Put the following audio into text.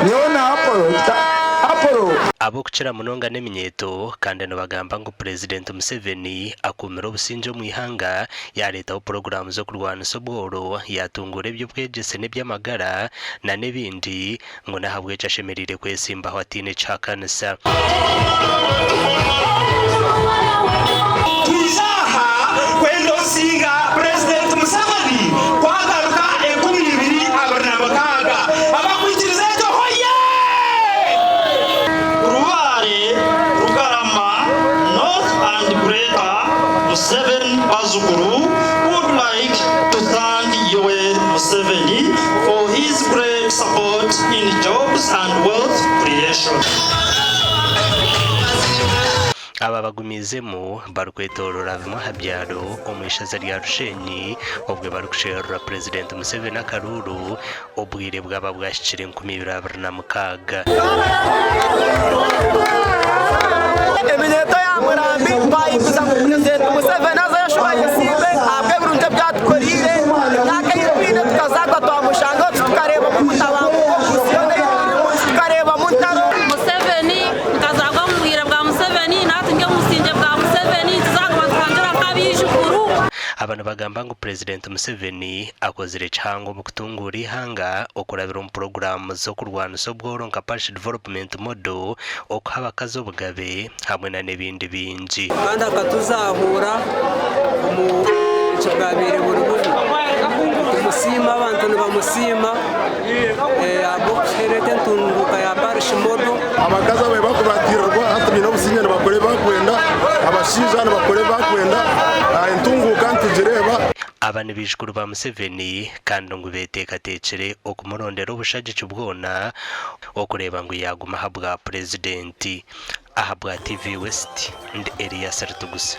Nyowe na Apolo Apolo. Ab'okukira munonga n'eminyeeto kandi nibagamba ngu Purezidenti Museveni akuumire obusingye omu ihanga, yaareetaho puroguraamu z'okurwanisa obworo, yaatunguura eby'obwegyese n'eby'amagara n'ebindi ngu n'ahabw'ekyo ashemereire kwesimbaho ataine kihakanisa. Twija aha kwenda osinga Purezidenti Museveni kwagaruka 2026. Abakwikiriza ekyo hoye! Rubare, Rugarama, North and Greater Museveni Bazukuru would like to thank Yoweri Museveni for his great support in jobs and wealth creation. Aba bagumiizemu barikwetoorora bimwe aha byaro omu ishaza rya Rushenyi obwe barikusherura Purezidenti Museveni akaruuru obwire bwaba bwahikire 2026. Eminyeeto ya Murambi twayiguza ngu Purezidenti Museveni azeyo ashuba ayesimbe ahabw'ebirungi ebi atukoreire. Emyaka ei twine tukazaarwa twamushangaho titukareebamu obutabanguko omu nsi yoona ei turimu, titukareebamu ntaro. Museveni, nkazaarwa omu bwire bwa Museveni, nahati ndi omu busingye bwa Museveni, tituzaguma nituhangira nk'abaijukuru. Aba nibagamba ngu Purezidenti Museveni akozire kihango omu kutunguura eihanga okurabira omu puroguraamu z'okurwanisa obworo nka Parish Development Model, okuha abakazi obugabe hamwe na n'ebindi bingi. Kandi akatuzaahuura omu butegyeki bwabaire buri bubi. Nitumusiima, abantu nibamusiima ahabw'okureeta entunguuka ya Parish Model. Abakazi ababaire barikubatiirirwa hati baine obusingye nibakora ebi barikwenda, abashaija nibakora ebi barikwenda, entunguuka nitugireeba. Aba ni baijukuru ba Museveni kandi ngu beteekateekire okumurondera obushagiki bwona okureeba ngu yaaguma aha bwa Purezidenti. Aha bwa TV West, ndi Elias Rutuguse.